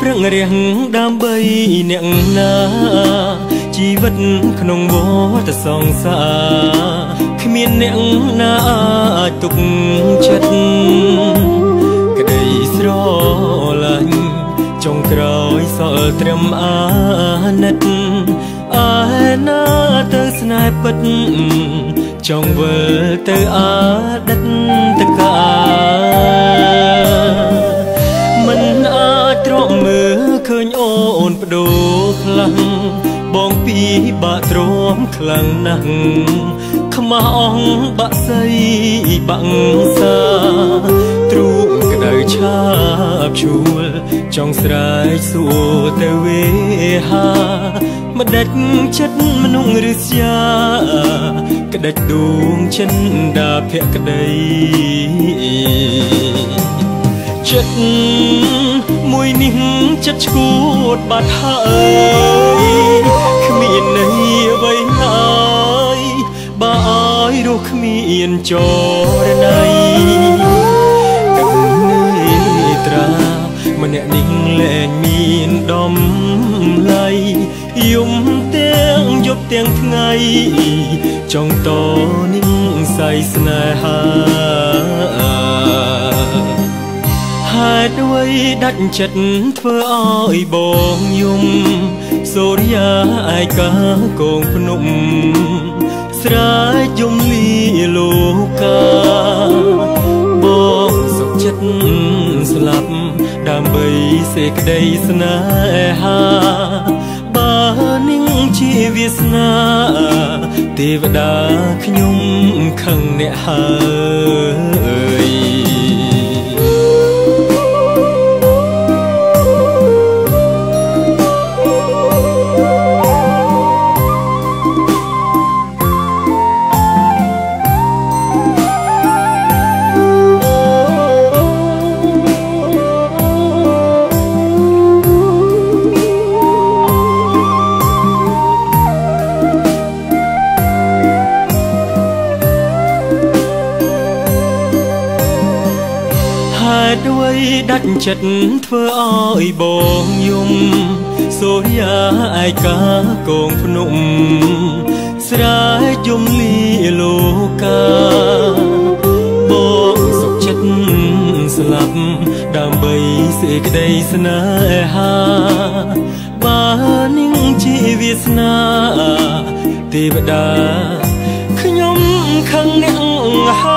ប្រឹងរៀងដើម្បីអ្នកណាជីវិតក្នុងវដ្តសង្សារគ្មានអ្នកណាអាចទុកចិត្តក្តីស្រឡាញ់ចុងក្រោយសល់ត្រឹមអាណិតអែណាទៅស្នេហ៍ពិតចង់វិលទៅអតីតកាលមិនអាចទ្រាំមើលឃើញអូនបដូរខ្លាំងបងពីបាក់ទ្រាំខ្លាំងណាស់ខ្មាស់អងបាក់សីបាក់សាទ្រូងក្តៅឆាបឈួលចង់ស្រែកសួរទៅវេហាម្ដេចចិត្តមនុស្សឬស្យាក្តិចដួងចិនដាភក្តីចិត្តមួយនេះចិត្តឈួតបាត់ហើយគ្មានន័យអ្វីឡើយបើឲ្យរស់គ្មានចរណៃទឹកនេត្រាម្នាក់នេះលែងមានដំឡៃយំទាំងយប់ទាំងថ្ងៃចង់តនឹងសៃស្នេហាហេតុអ្វីដាច់ចិត្តធ្វើឲ្យបងយំសូរិយាឯកាកងភ្នំស្រែកយំលីលោកាបងសុខចិត្តស្លាប់ដើម្បីសេចក្តីស្នេហាបើនឹងជាវាសនាទេវតាខ្ញុំខឹងអ្នកហើយដាច់ចិត្តធ្វើឲ្យបងយំសូរិយាឯកាកងភ្នំស្រែកយំលីលោកាបងសុខចិត្តស្លាប់ដើម្បីសេចក្តីស្នេហាបើនឹងជាវាសនាទេវតាខ្ញុំខឹងអ្នកហើយ